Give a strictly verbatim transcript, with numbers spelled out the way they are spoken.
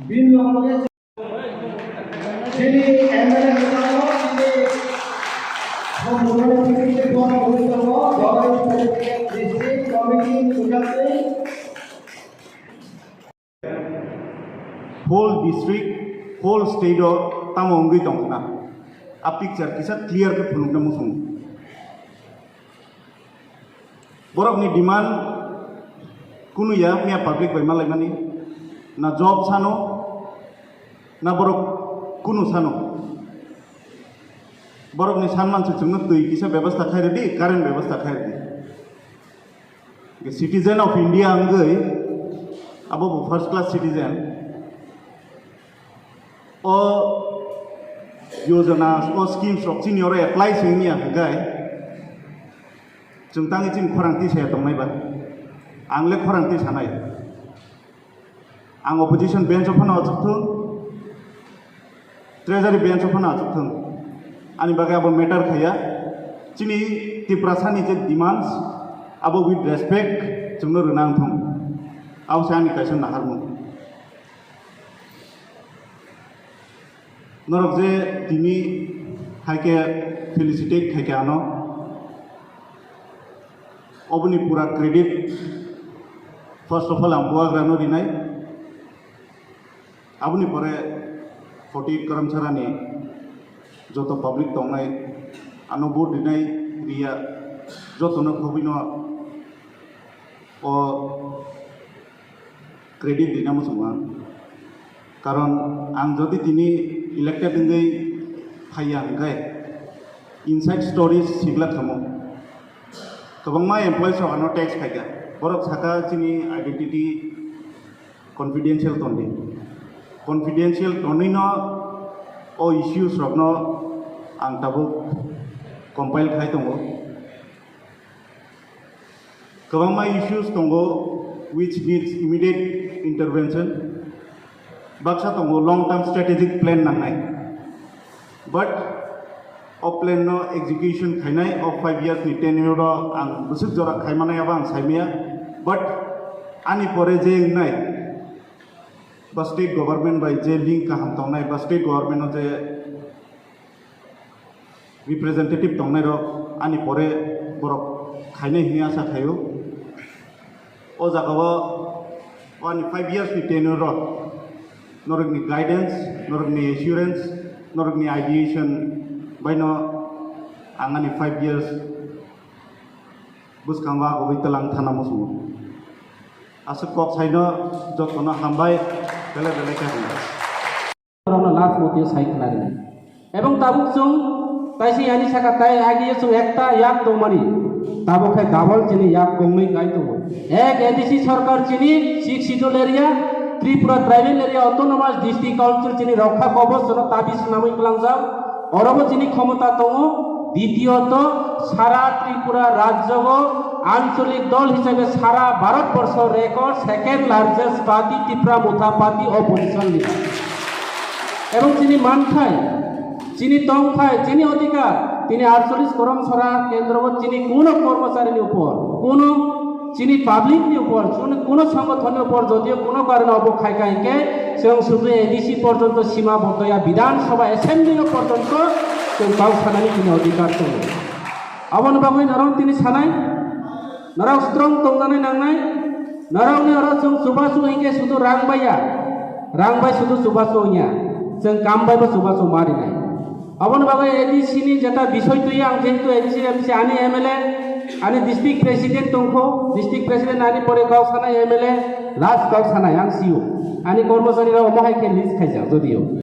Bini loge loge chini M L A hwnjao, chini Sombudana Committee ni borok hwnwi tongo, Borok District Committee ni kwchangtwi. Whole district, whole state o tamo wngwi tongkha. A picture kisa clear khe phunukna muchungo. Borokni demand kunu ya, miya public bai malaimani, na job sano, na borok kunu sano. Borokni sanman se chwngno twi kisa bebostha khairwdi, current bebostha khairwdi. Citizen of India wngwi, abo bo first class citizen. O yojana, o schemes rok chini oro apply se wngya hwnkhe, chwng tangwi chini khorang twi saya tongnai ba? Ang le khorang twi sanai. Ang opposition bench o phano achuk thung, treasury bench o phano achuk thung. Ani bagwi abo matter khaiya. Chini Tiprasa ni je demands, abo with respect chwngno rwna wng thung. Abo se ani kaisa naharmung. Norok je tini hai khe felicitate khai khe ano, oboni pura credit first of all ang buagrano rinai, aboni pore forty Karamsarani joto public tongnai, ano vote rinai riya, jotono khobwino o credit rina muchungo ang. Karon ang jodi tini elected wngwi phaiya hwnkhe inside stories sigla thamo. Kwbangma employees rok ano text khaikha. Borok sakha chini identity confidential tondi. Confidential tonwi no o issues rokno ang tabuk compile khai tongo. Kwbangma issues tongo which needs immediate intervention. Baksa tongo long term strategic plan nangnai. But o plan no execution khainai o five years ni tenure o ang bwswk jora khaimanai abo ang saimaya. But ani pore je wngnai ba state government bai je link kaham tongnai ba state government o je representative tongnai rok ani pore borok khainai hwnwi asa khaio. O jaga o ani five years ni tenure rok norokni guidance, norokni assurance, norokni ideation baino ang ani five years bwskango agugwi twlang thana muchungo. Aswk kok saino jotono hambai belai belai khe hambai. Borokno last motio sai khwna rwnai. Ebong tabuk chwng taisi yani saka tai agi chwng ekta yak tongmani. Tabuk khe double chini yak kongwi kai tongo. Ek A D C sarkar chini Sixth Schedule area, Tripura Tribal Area Autonomous District Council chini rokha koboch no tabi swnamwi kwlangjak. Orobo chini khomota tongo. Ditiyoto, sara Tripura rajyogo ancholik dol hisabe sara Bharat borsho record second largest party Tipra Motha Party opposition leader. Ebong chini manthai, chini tongthai, chini odhikar, tini aatcholish Karamsara kendrogo chini kuno kormocharini upor, kuno chini public ni upor, chini kuno songothon ni upor, jodio kuno karone obo khai khai khe, chwng sudu A D C porjonto sima boddoya, Bidhan Sabha Assembly o porjonto chwng kok sanani chini odhikar tongo. Aboni bagwi norok tini sanai, norok strong tongnani nangnai, norokni oro chwng chubachu hinkhe sudu rang bai ya, rang bai sudu chubachu wngya, chwng kam bai bo chubachu ma rinai. Aboni bagwi A D C ni jeta bisoi twi ang jehetu A D C M C ani M L A, ani district president tongkho, district president ani pore kok sanai M L A, last kok sanai ang C E O. Ani kormochari rok omo hai khe list khaijak jodio.